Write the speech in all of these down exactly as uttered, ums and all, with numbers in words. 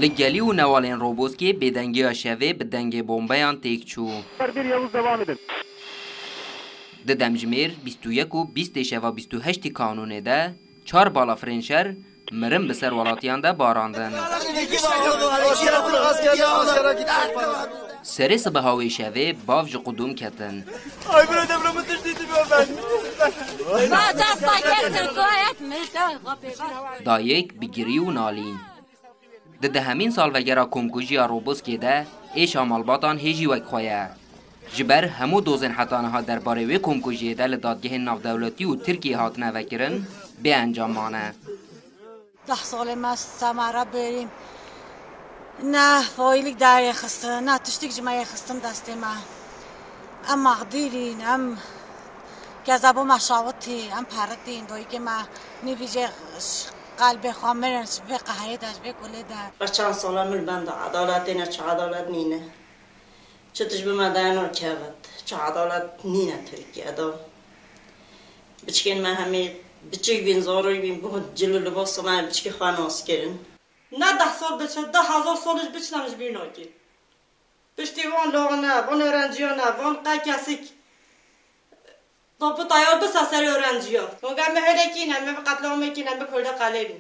Li gelî û newalên Roboskê bêdengiya şevê bi dengê bombeyan têk çû. Her bir Yavuz devam edin. Di demjimêr bîst û yek û bîstê şeva bîst û heştê Kanûnê de çar balafirên şer mirin bi ser welatiyan de barandin. Serê sibeha wê şevê bav ji qudûm ketin. Ay, bira, devre mi tiştî dibe ben. Baca saket Tirkoyek mi de xapê. Dayik bi girî û nalîn. Di dehemîn salvegera komkujiya Roboskê de êşa malbatan hêjî wek xwe ye. Ji ber hemû dozên heta niha derbarê wê komkujiyê de li dadgehên navdewletî û Tirkiyê hatine vekirin, bê encam mane. Deh salê me Semara bêrîm. Ne faîlîk derê xistin, ne tiştîk ji me yê xistin destê me. Em mexdîrîn, em kezebo me şawitî, em peritîn, doyikê me nîvî jê qelbê xwe mirin, ji vê qeheyê de, ji vê kulê de. Ve çend sala min li benda edaletê ne, çi edalet nîne. Çi tişt bi me dayana kevit, çi edalet nîne Tirkiye de. Biçikên me hemî biçik bîn, zarok bîn, bi cil û libasa me biçikê xwe nas kirin. Ne deh sal biçe, deh hezar sal ji biçin em ji bîr nakin. Piştî van laxine, van öğrenciya ne, van qey kesik. Topu tayar bise serê öğrenciya. Toga me hele kîne, me bi qetlamê kîne, bi kurde qelê bin.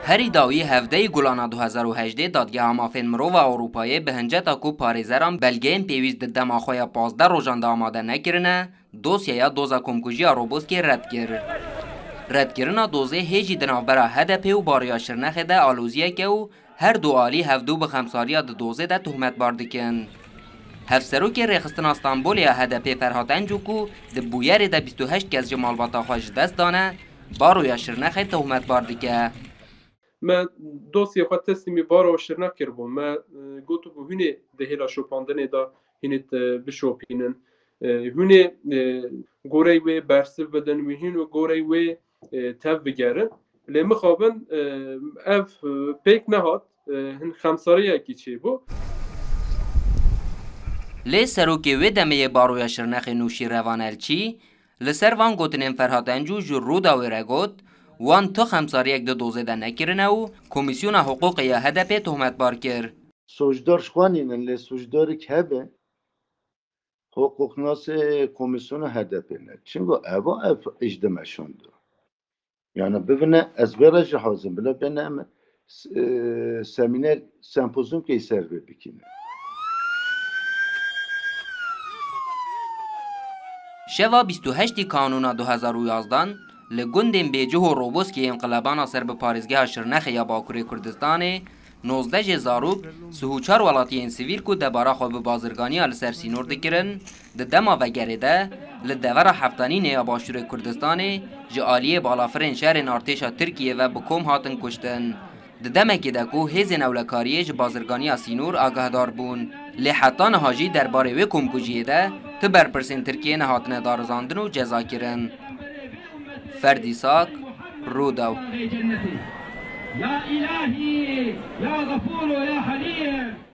Herî dawî hevdeyê Gulana du hezar û hejdê Dadgeha Mafên Mirova Ewropayê bi hinceta ku parêzeran belgeyên pêwîst di dema xwe ya pazdeh rojan de amade nekirine, dosyeya doza komkujiya Roboskê red kir. Redkirina dozê hê jî di navbera H D P û Baroya Şirnexê de aloziyek e û her du alî hevdu bi xemsariya di dozê de tohmetbar dikin. Hevserokê Rêxistina Stenbolê ya H D P Ferhat Encu ku di bûyerê de bîst û heşt kes ji malbata xwe ji dest dane, Baroya Şirnexê tohmetbar dike. Me dosyê xwe teslîmî Baroya Şirnex kiribû. Me, e, gotibû hûn ê di hêla şopandinê de hûn ê, e, bişopînin. E, hûn ê, e, gorey wê bersiv bidin, wî hûn û gorey wê, e, tev bigerin. Lê mixabin, e, ev, e, pêk nehat, e, hin xemsariyekî çêbû. Lê serokê wê demê yê Baroya Şirnexê Nûşî Revan Elçî li ser van gotinên Ferhat Encu ji Rûdawê re got, wan tu xemsariyek di dozê de nekirine û Komîsyona Hiqûqê ya H D P tohmetbar kir. Sûcdar ji xwe nînin, lê sûcdarek hebe, hiqûqnasê komîsyona H D P ne. Çimkî eva ev îş dimeşand. Yani bibine ez vê re jî hazir im, bila bêne em s-, e, semîner, sempozyumkê ser vê bikîne. Şeva bîst û heştê Kanûna du hezar û yazdan li gundên Bêcih û Roboskê yên qilebana ser bi parêzgeha Şirnexê ya Bakurê Kurdistanê nozdeh jê zarok, sih û çar welatiyên sivîl ku debara xwe bi bazirganiya li ser sînor dikirin, di dema vegerê de li devera Heftanînê ya Başûrê Kurdistanê ji aliyê balafirên şerên artêşa Tirkiyê ve bi kom hatin kuştin. Di demekê de ku hêzên ewlekariyê ji bazirganiya sînor agahdar bûn, lê heta niha jî derbarê wê komkujiyê de ti berpirsên Tirkiyê nehatine darizandin û cezakirin. Ferdî Sak, Rûdaw. Ya îlahî, ya xefûr û ya helîm.